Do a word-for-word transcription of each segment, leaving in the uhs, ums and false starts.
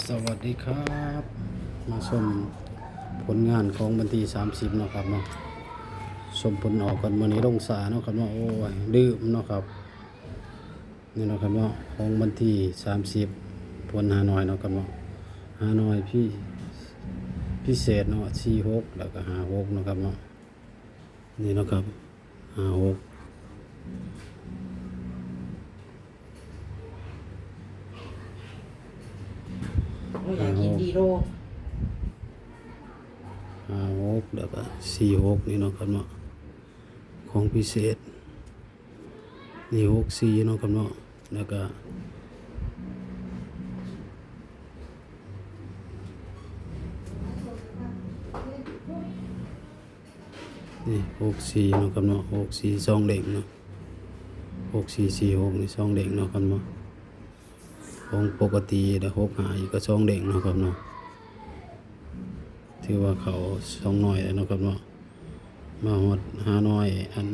สวัสดีครับ มาชมผลงานของวันที่สามสิบเนาะครับเนาะ ชมผลออกกัน มื้อนี้ลงช้าเนาะครับเนาะ โอ้ย ลืมเนาะครับ นี่เนาะครับเนาะ ของวันที่สามสิบ ผลฮานอยเนาะครับเนาะ ฮานอยพิ พิเศษเนาะ สี่หก แล้วก็ห้าหกเนาะครับเนาะ นี่เนาะครับ ห้าหก โอ้ย อยากกินดีโด ห้าหก แล้วก็สี่หก นี่เนาะครับเนาะ ของพิเศษ นี่หกสี่เนาะครับเนาะ แล้วก็ นี่หกสี่เนาะครับเนาะ หกสี่สองเด้งเนาะ หกสี่สี่หก นี่สองเด้งเนาะครับเนาะ ของปกติแล้วหกห้าอีกก็สองเด้งเนาะครับเนาะ ถือว่าเขาสองหน่วยแล้วเนาะครับเนาะ มาฮอดฮานอยอัน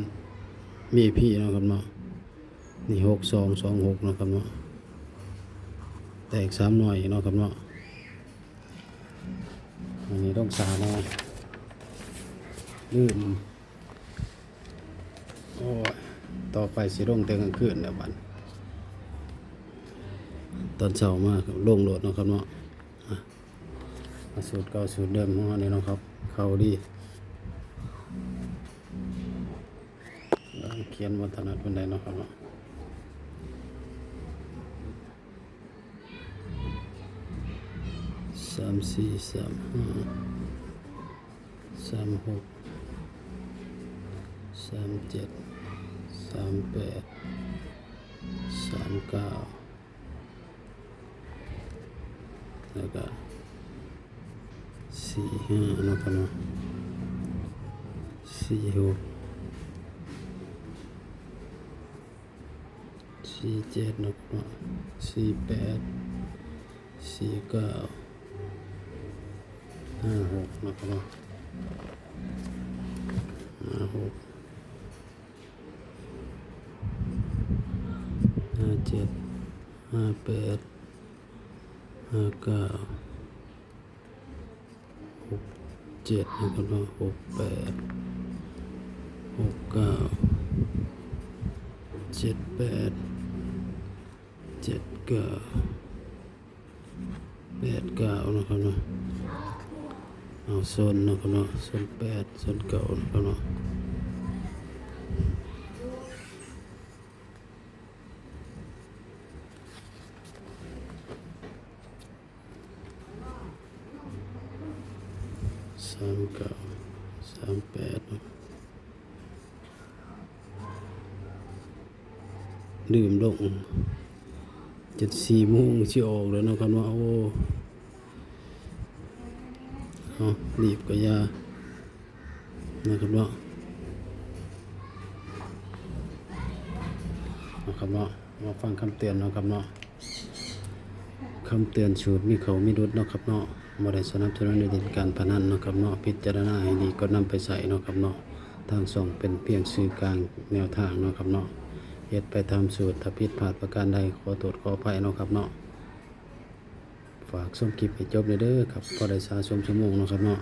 มีพีเนาะครับเนาะ นี่หกสองสองหกเนาะครับเนาะ แตกสามหน่วยเนาะครับเนาะ อันนี้ลงช้าแน่ ลืม โอ้ย ต่อไปสิลงแต่กลางคืนแล้วบัด ตอนเช้ามาลงโลดเนาะครับเนาะ อ่ะ มาสูตรเก่าสูตรเดิมของเราเนี่ยเนาะครับ เข้าดี เขียนบ่ถนัดปานใดเนาะครับเนาะ สามสี่ สามห้า สามหก สามเจ็ด สามแปด สามเก้า แล้วก็ สี่ห้าเนาะครับเนาะ สี่หก สี่เจ็ดเนาะครับเนาะ สี่แปด สี่เก้า ห้าหกเนาะครับเนาะ ห้าหก ห้าเจ็ด ห้าแปด ห้าเก้า หกเจ็ดนะครับเนาะ หกแปด หกเก้า เจ็ดแปด เจ็ดเก้า แปดเก้านะครับเนาะ เอาโซนนะครับเนาะ โซนแปด โซนเก้านะครับเนาะ สามเก้า สามแปดเนาะ ลืมลง จนสี่โมงสิออกแล้วเนาะครับเนาะ โอ้ เอา รีบก็อย่า นะครับเนาะ นะครับเนาะ มาฟังคำเตือนเนาะครับเนาะ คำเตือน สูตรมีเข้ามีหลุดเนาะครับเนาะ บ่ได้สนับสนุนในเล่นการพนันเนาะครับเนาะ พิจารณาให้ดีก่อนนำไปใช้เนาะครับเนาะ ทางช่องเป็นเพียงสื่อกลางแนวทางเนาะครับเนาะ เฮ็ดไปตามสูตร ถ้าผิดพลาดประการใดขอโทษขออภัยเนาะครับเนาะ ฝากชมคลิปให้จบเลยเด้อครับ พอได้สะสมชั่วโมงเนาะครับเนาะ